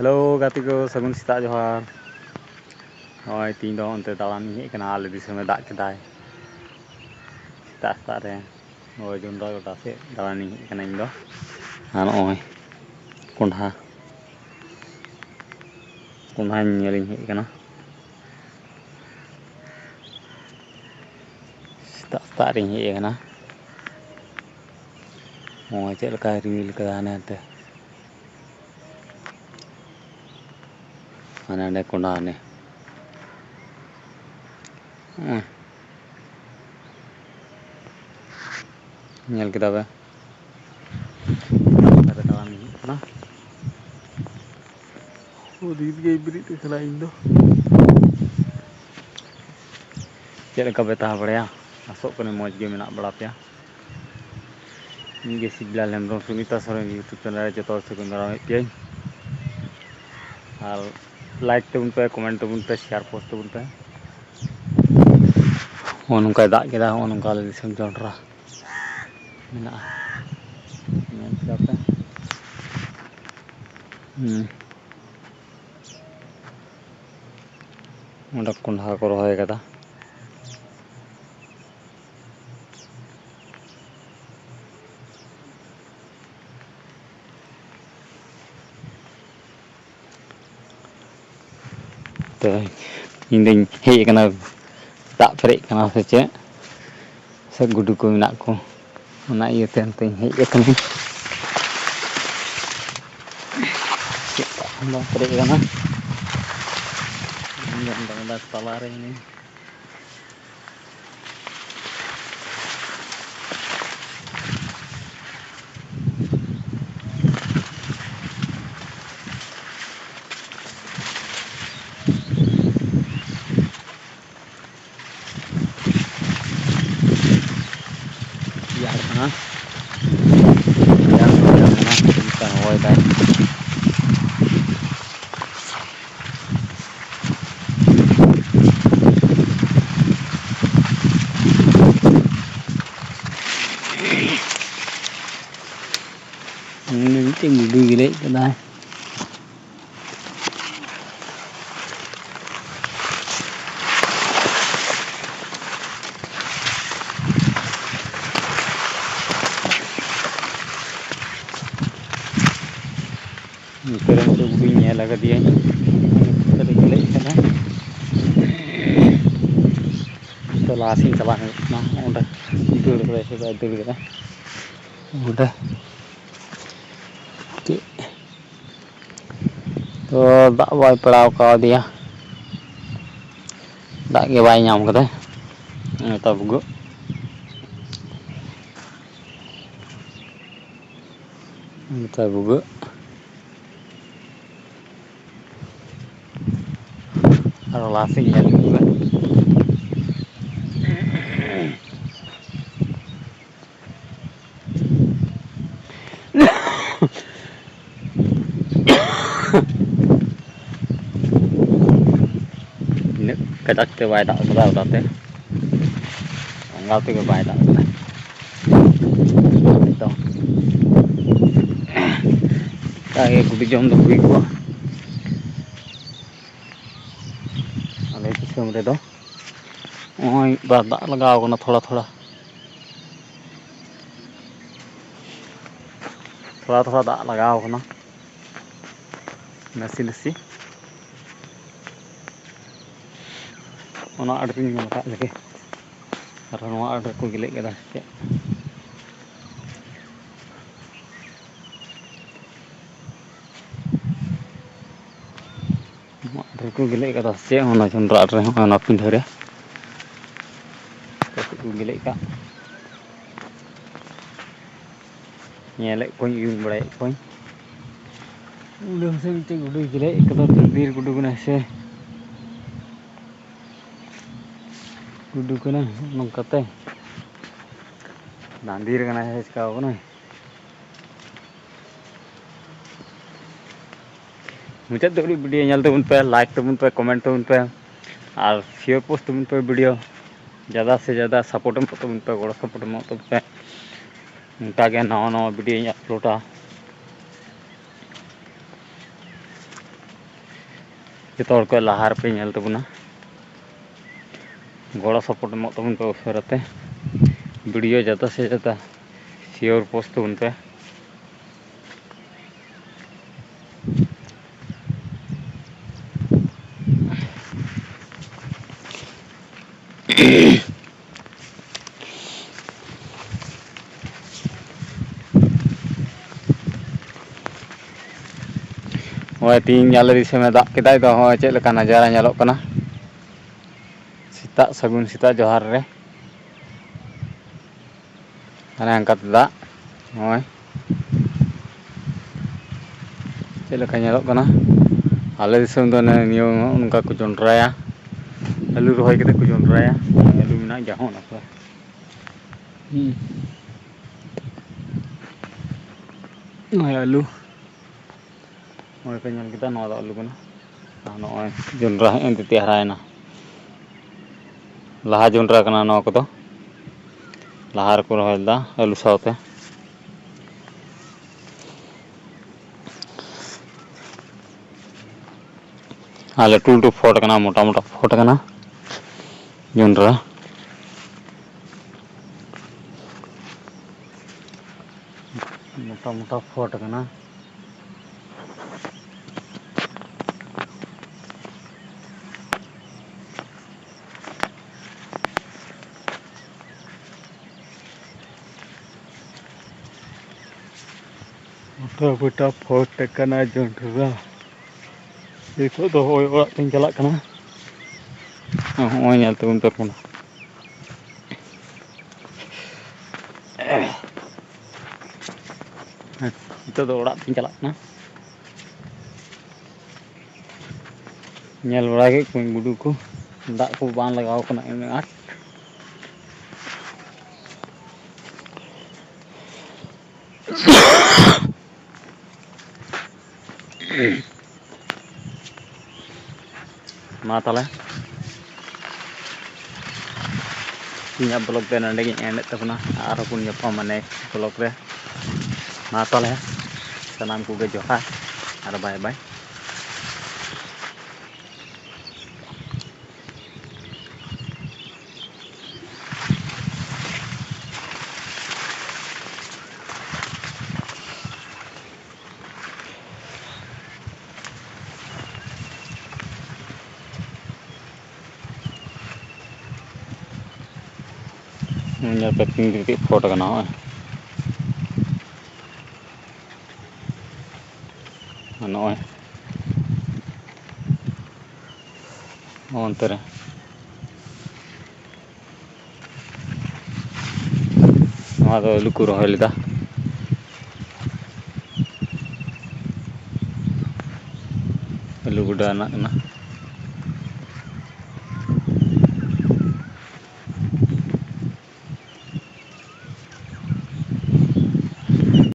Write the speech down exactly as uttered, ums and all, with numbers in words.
Hello ᱜᱟᱛᱮ ᱠᱚ, ᱥᱟᱹᱜᱩᱱ ᱥᱮᱛᱟᱜ ᱡᱚᱦᱟᱨ᱾ ᱱᱚᱜᱼᱚᱭ ᱛᱤᱦᱤᱧ ᱫᱚ ᱚᱱᱛᱮ ᱫᱟᱬᱟᱱᱤᱧ ᱦᱮᱡ ᱟᱠᱟᱱᱟ, ᱟᱞᱮ ᱫᱤᱥᱚᱢᱮ ᱫᱟᱜ ᱠᱮᱫᱟᱭ ᱥᱮᱛᱟᱜ ᱥᱮᱛᱟᱜ ᱨᱮ᱾ ᱱᱚᱜᱼᱚᱭ ᱡᱚᱱᱰᱨᱟ ᱜᱚᱰᱟ ᱥᱮᱫ ᱫᱟᱬᱟᱱᱤᱧ ᱦᱮᱡ ᱟᱠᱟᱱᱟ ᱤᱧ ᱫᱚ᱾ ᱟᱨ ᱱᱚᱜᱼᱚᱭ ᱠᱚᱸᱰᱷᱟ, ᱠᱚᱸᱰᱷᱟ ᱧᱮᱞᱤᱧ ᱦᱮᱡ ᱟᱠᱟᱱᱟ᱾ ᱥᱮᱛᱟᱜ ᱥᱮᱛᱟᱜ ᱨᱤᱧ ᱦᱮᱡ ᱟᱠᱟᱱᱟ᱾ ᱱᱚᱜᱼᱚᱭ ᱪᱮᱫ ᱞᱮᱠᱟᱭ ᱨᱤᱢᱤᱞ ᱠᱟᱫᱟ ᱦᱟᱱᱮ ᱦᱟᱱᱛᱮ᱾ ᱦᱟᱱᱮ ᱦᱟᱸᱰᱮ ᱠᱚᱸᱰᱷᱟ ᱦᱟᱱᱮ᱾ ᱦᱚᱸᱜᱼᱚᱭ᱾ ᱧᱮᱞ ᱠᱮᱫᱟ ᱯᱮ? ᱫᱟᱬᱟᱱ ᱦᱩᱭᱩᱜ ᱠᱟᱱᱟ᱾ ᱦᱩᱫᱤᱥ ᱜᱮ ᱵᱮᱨᱮᱫ ᱟᱠᱟᱱᱟ ᱤᱧ ᱫᱚ᱾ ᱪᱮᱫ ᱞᱮᱠᱟ ᱯᱮ ᱛᱟᱦᱮᱸ ᱵᱟᱲᱟᱭᱟ? ᱟᱥᱚᱜ ᱠᱟᱹᱱᱟᱹᱧ ᱢᱚᱡᱽ ᱜᱮ ᱢᱮᱱᱟᱜ ᱵᱟᱲᱟ ᱯᱮᱭᱟ᱾ ᱤᱧ ᱜᱮ ᱥᱤᱵᱞᱟᱞ ᱦᱮᱢᱵᱨᱚᱢ, ᱥᱩᱢᱤᱛᱟ ᱥᱚᱨᱮᱱ YouTube channel ᱨᱮ ᱡᱚᱛᱚ ᱦᱚᱲ ᱥᱟᱹᱜᱩᱱ ᱫᱟᱨᱟᱢᱮᱫ ᱯᱮᱭᱟᱹᱧ᱾ ᱟᱨ like ᱛᱟᱵᱚᱱ ᱯᱮ, comment ᱛᱟᱵᱚᱱ ᱯᱮ, share post ᱛᱟᱵᱚᱱ ᱯᱮ᱾ ᱱᱚᱜᱼᱚ ᱱᱚᱝᱠᱟᱭ ᱫᱟᱜ ᱠᱮᱫᱟ, ᱱᱚᱜᱼᱚ ᱱᱚᱝᱠᱟ ᱟᱞᱮ ᱫᱤᱥᱚᱢ ᱡᱚᱱᱰᱨᱟ ᱢᱮᱱᱟᱜᱼᱟ᱾ ᱧᱮᱞ ᱠᱮᱫᱟ ᱯᱮ? ᱦᱩᱸ᱾ ᱚᱸᱰᱮ ᱠᱚᱸᱰᱷᱟ ᱠᱚ ᱨᱚᱦᱚᱭ ᱠᱟᱫᱟ᱾ ᱛᱚ ᱤᱧ ᱫᱚᱧ ᱦᱮᱡ ᱟᱠᱟᱱᱟ, ᱫᱟᱜ ᱯᱮᱨᱮᱡ ᱠᱟᱱᱟ ᱥᱮ ᱪᱮᱫ, ᱥᱮ ᱜᱩᱰᱩ ᱠᱚ ᱢᱮᱱᱟᱜ ᱠᱚ, ᱚᱱᱟ ᱤᱭᱟᱹᱛᱮ ᱚᱱᱛᱮᱧ ᱦᱮᱡ ᱟᱠᱟᱱᱟ᱾ ᱪᱮᱫ ᱫᱟᱜ ᱠᱷᱚᱱ ᱵᱟᱝ ᱯᱮᱨᱮᱡ ᱟᱠᱟᱱᱟ, ᱤᱧ ᱫᱚ ᱚᱸᱰᱮ ᱛᱟᱞᱟᱨᱮ ᱢᱤᱱᱟᱹᱧᱟ᱾ ᱨᱮᱭᱟᱲ ᱠᱟᱱᱟ, ᱨᱮᱭᱟᱲ ᱠᱟᱱᱟ, ᱪᱮᱫ ᱞᱮᱠᱟ ᱦᱚᱭ ᱫᱟᱭ᱾ ᱩᱱᱤ ᱢᱤᱫᱴᱮᱱ ᱜᱩᱰᱩᱭ ᱜᱮᱞᱮᱡ ᱠᱟᱫᱟᱭ᱾ ᱵᱟᱹᱧ ᱧᱮᱞ ᱟᱠᱟᱫᱮᱭᱟ᱾ ᱚᱸᱰᱮ ᱠᱚ ᱞᱟᱹᱭᱮᱫ ᱠᱟᱱᱟ᱾ ᱛᱚ ᱞᱟᱦᱟ ᱥᱮᱫ ᱪᱟᱞᱟᱜ ᱦᱩᱭᱩᱜ ᱠᱟᱱᱟ᱾ ᱚᱸᱰᱮ ᱫᱟᱹᱲ ᱠᱟᱫᱟᱭ ᱥᱮ ᱵᱟᱭ ᱫᱟᱹᱲ ᱠᱟᱫᱟ? ᱚᱸᱰᱮ ᱪᱮᱫ? ᱛᱚ ᱫᱟᱜ ᱵᱟᱭ ᱯᱟᱲᱟᱣ ᱠᱟᱣᱫᱮᱭᱟ, ᱫᱟᱜ ᱜᱮ ᱵᱟᱭ ᱧᱟᱢ ᱠᱟᱫᱟ᱾ ᱱᱮᱛᱟᱨ ᱵᱷᱩᱜᱟᱹᱜ, ᱱᱮᱛᱟᱨ ᱵᱷᱩᱜᱟᱹᱜ᱾ ᱟᱨᱚ ᱞᱟᱦᱟ ᱥᱮᱫ ᱧᱮᱞ ᱦᱩᱭᱩᱜᱼᱟ᱾ ᱤᱱᱟᱹᱜ ᱠᱟᱡᱟᱠ ᱛᱮ ᱵᱟᱭ ᱫᱟᱜ ᱠᱟᱫᱟ, ᱚᱱᱟᱛᱮ ᱚᱱᱠᱟ ᱛᱮᱜᱮ ᱵᱟᱭ ᱫᱟᱜ ᱠᱟᱫᱟ᱾ ᱱᱤᱛᱚᱝ ᱚᱱᱠᱟᱜᱮ ᱜᱩᱰᱩ ᱡᱚᱢ ᱫᱚ ᱦᱩᱭ ᱠᱚᱜᱼᱟ ᱟᱞᱮ ᱫᱤᱥᱚᱢ ᱨᱮᱫᱚ᱾ ᱱᱚᱜᱼᱚᱭ ᱢᱤᱫ ᱵᱟᱨ ᱫᱟᱜ ᱞᱟᱜᱟᱣ ᱠᱟᱱᱟ ᱛᱷᱚᱲᱟ ᱛᱷᱚᱲᱟ᱾ ᱛᱷᱚᱲᱟ ᱛᱷᱚᱲᱟ ᱫᱟᱜ ᱞᱟᱜᱟᱣ ᱠᱟᱱᱟ ᱱᱟᱥᱮ ᱱᱟᱥᱮ᱾ ᱚᱱᱟ ᱟᱲᱮ ᱨᱮᱧ ᱧᱮᱞ ᱟᱠᱟᱫ ᱞᱮᱜᱮ᱾ ᱟᱨᱦᱚᱸ ᱱᱚᱣᱟ ᱟᱲᱮ ᱨᱮᱠᱚ ᱜᱮᱞᱮᱫ ᱠᱟᱫᱟ ᱥᱮ ᱪᱮᱫ? ᱱᱚᱣᱟ ᱟᱲᱮ ᱨᱮᱠᱚ ᱜᱮᱞᱮᱫ ᱠᱟᱫᱟ ᱥᱮ ᱪᱮᱫ? ᱚᱱᱟ ᱡᱚᱱᱰᱨᱟ ᱟᱲᱮ ᱨᱮ, ᱚᱱᱟ ᱯᱤᱸᱰᱷᱟᱹ ᱨᱮ ᱠᱟᱹᱴᱤᱡ ᱠᱚ ᱜᱮᱞᱮᱫ ᱠᱟᱜ᱾ ᱧᱮᱞᱮᱫ ᱠᱚᱣᱟᱧ, ᱩᱭᱩᱝ ᱵᱟᱲᱟᱭᱮᱫ ᱠᱚᱣᱟᱧ᱾ ᱚᱸᱰᱮ ᱦᱚᱸ ᱥᱮ ᱢᱤᱫᱴᱮᱡ ᱜᱩᱰᱩᱭ ᱜᱮᱞᱮᱫ ᱠᱟᱫᱟ, ᱫᱟᱹᱱᱫᱤᱨ ᱜᱩᱰᱩ ᱠᱟᱱᱟᱭ ᱥᱮ᱾ ᱜᱩᱰᱩ ᱠᱟᱱᱟᱭ ᱱᱚᱝᱠᱟᱛᱮ᱾ ᱫᱟᱹᱱᱫᱤᱨ ᱠᱟᱱᱟᱭ ᱥᱮ ᱪᱤᱠᱟᱣ ᱠᱟᱱᱟᱭ? ᱢᱩᱪᱟᱹᱫ ᱫᱷᱟᱹᱵᱤᱡ ᱵᱷᱤᱰᱤᱭᱳ ᱧᱮᱞ ᱛᱟᱵᱚᱱ ᱯᱮ, ᱞᱟᱭᱤᱠ ᱛᱟᱵᱚᱱ ᱯᱮ, ᱠᱚᱢᱮᱱᱴ ᱛᱟᱵᱚᱱ ᱯᱮ, ᱟᱨ ᱥᱮᱭᱟᱨ ᱯᱳᱥᱴ ᱛᱟᱵᱚᱱ ᱯᱮ ᱵᱷᱤᱰᱤᱭᱳ᱾ ᱡᱟᱫᱟ ᱥᱮ ᱡᱟᱫᱟ ᱥᱟᱯᱳᱨᱴ ᱮᱢᱚᱜ ᱛᱟᱵᱚᱱ ᱯᱮ, ᱜᱚᱲᱚ ᱥᱟᱯᱳᱨᱴ ᱮᱢᱚᱜ ᱛᱟᱵᱚᱱ ᱯᱮ᱾ ᱚᱱᱠᱟᱜᱮ ᱱᱟᱣᱟ ᱱᱟᱣᱟ ᱵᱷᱤᱰᱤᱭᱳᱧ ᱟᱯᱞᱳᱰᱟ᱾ ᱡᱚᱛᱚ ᱦᱚᱲ ᱠᱚ ᱞᱟᱦᱟ ᱨᱮᱯᱮ ᱧᱮᱞ ᱛᱟᱵᱚᱱᱟ, ᱜᱚᱲᱚ ᱥᱟᱯᱳᱨᱴ ᱮᱢᱚᱜ ᱛᱟᱵᱚᱱ ᱯᱮ ᱩᱥᱟᱹᱨᱟ ᱛᱮ᱾ ᱵᱷᱤᱰᱤᱭᱳ ᱡᱟᱫᱟ ᱥᱮ ᱡᱟᱫᱟ ᱥᱮᱭᱟᱨ ᱯᱳᱥᱴ ᱛᱟᱵᱚᱱ ᱯᱮ᱾ ᱱᱚᱜᱼᱚᱭ ᱛᱤᱦᱤᱧ ᱟᱞᱮ ᱫᱤᱥᱚᱢᱮ ᱫᱟᱜ ᱠᱮᱫᱟᱭ ᱫᱚ, ᱱᱚᱜᱼᱚᱭ ᱪᱮᱫ ᱞᱮᱠᱟ ᱱᱟᱡᱟᱨᱟ ᱧᱮᱞᱚᱜ ᱠᱟᱱᱟ᱾ ᱥᱮᱛᱟᱜ ᱥᱟᱹᱜᱩᱱ ᱥᱮᱛᱟᱜ ᱡᱚᱦᱟᱨ ᱨᱮ᱾ ᱦᱟᱱᱮ ᱦᱟᱱᱠᱟᱛᱮ ᱫᱟᱜ, ᱱᱚᱜᱼᱚᱭ ᱪᱮᱫ ᱞᱮᱠᱟ ᱧᱮᱞᱚᱜ ᱠᱟᱱᱟ᱾ ᱟᱞᱮ ᱫᱤᱥᱚᱢ ᱫᱚ ᱱᱤᱭᱟᱹ ᱱᱚᱜᱼᱚ ᱱᱚᱝᱠᱟ ᱠᱚ ᱡᱚᱱᱰᱨᱟᱭᱟ, ᱟᱹᱞᱩ ᱨᱚᱦᱚᱭ ᱠᱟᱛᱮ ᱠᱚ ᱡᱚᱱᱰᱨᱟᱭᱟ᱾ ᱟᱹᱞᱩ ᱢᱮᱱᱟᱜᱼᱟ, ᱡᱟᱦᱟᱸ ᱚᱱᱟ ᱠᱚᱨᱮ᱾ ᱦᱩᱸ᱾ ᱱᱚᱜᱼᱚᱭ ᱟᱹᱞᱩ᱾ ᱱᱚᱜᱼᱚᱭ ᱯᱮ ᱧᱮᱞ ᱠᱮᱫᱟ, ᱱᱚᱣᱟ ᱫᱚ ᱟᱹᱞᱩ ᱠᱟᱱᱟ᱾ ᱟᱨ ᱱᱚᱜᱼᱚᱭ ᱡᱚᱱᱰᱨᱟ ᱦᱮᱸ ᱮᱱᱛᱮ ᱦᱟᱨᱟᱭᱮᱱᱟ᱾ ᱞᱟᱦᱟ ᱡᱚᱱᱰᱨᱟ ᱠᱟᱱᱟ ᱱᱚᱣᱟ ᱠᱚᱫᱚ, ᱞᱟᱦᱟ ᱨᱮᱠᱚ ᱨᱚᱦᱚᱭ ᱞᱮᱫᱟ ᱟᱹᱞᱩ ᱥᱟᱶᱛᱮ᱾ ᱟᱨ ᱞᱟᱹᱴᱩ ᱞᱟᱹᱴᱩ ᱯᱷᱚᱴ ᱠᱟᱱᱟ, ᱢᱚᱴᱟ ᱢᱚᱴᱟ ᱯᱷᱚᱴ ᱠᱟᱱᱟ ᱡᱚᱱᱰᱨᱟ᱾ ᱢᱚᱴᱟ ᱢᱚᱴᱟ ᱯᱷᱚᱴ ᱠᱟᱱᱟ᱾ ᱢᱚᱴᱟ ᱢᱚᱴᱟ ᱯᱷᱚᱴ ᱠᱟᱱᱟ ᱡᱚᱱᱰᱨᱟ᱾ ᱱᱤᱛᱚᱜ ᱫᱚ ᱦᱚᱸᱜᱼᱚᱭ ᱚᱲᱟᱜ ᱛᱮᱧ ᱪᱟᱞᱟᱜ ᱠᱟᱱᱟ᱾ ᱦᱚᱸᱜᱼᱚᱭ ᱧᱮᱞ ᱛᱟᱵᱚᱱ ᱯᱮ ᱠᱟᱱᱟ᱾ ᱱᱤᱛᱚᱜ ᱫᱚ ᱚᱲᱟᱜ ᱛᱮᱧ ᱪᱟᱞᱟᱜ ᱠᱟᱱᱟ᱾ ᱧᱮᱞ ᱵᱟᱲᱟ ᱠᱮᱫ ᱠᱚᱣᱟᱧ ᱜᱩᱰᱩ ᱠᱚ, ᱫᱟᱜ ᱠᱚ ᱵᱟᱝ ᱞᱟᱜᱟᱣ ᱠᱟᱱᱟ ᱩᱱᱟᱹᱜ ᱟᱸᱴ᱾ ᱢᱟ ᱛᱟᱦᱚᱞᱮ, ᱤᱧᱟᱹᱜ vlog ᱫᱚ ᱱᱚᱸᱰᱮ ᱜᱤᱧ ᱮᱱᱰᱮᱫ ᱛᱟᱵᱚᱱᱟ, ᱟᱨᱦᱚᱸ ᱵᱚᱱ ᱧᱟᱯᱟᱢᱟ next vlog ᱨᱮ᱾ ᱢᱟ ᱛᱟᱦᱚᱞᱮ, ᱥᱟᱱᱟᱢ ᱠᱚᱜᱮ ᱡᱚᱦᱟᱨ ᱟᱨ bye bye᱾ ᱧᱮᱞ ᱯᱮ, ᱛᱤᱱ ᱠᱟᱹᱴᱤᱡ ᱯᱷᱚᱴ ᱠᱟᱱᱟ, ᱱᱚᱜᱼᱚᱭ᱾ ᱟᱨ ᱱᱚᱜᱼᱚᱭ ᱚᱱᱛᱮ ᱨᱮ ᱱᱚᱣᱟ ᱫᱚ ᱟᱹᱞᱩ ᱠᱚ ᱨᱚᱦᱚᱭ ᱞᱮᱫᱟ᱾ ᱟᱹᱞᱩ ᱜᱚᱰᱟ ᱨᱮᱱᱟᱜ ᱠᱟᱱᱟ᱾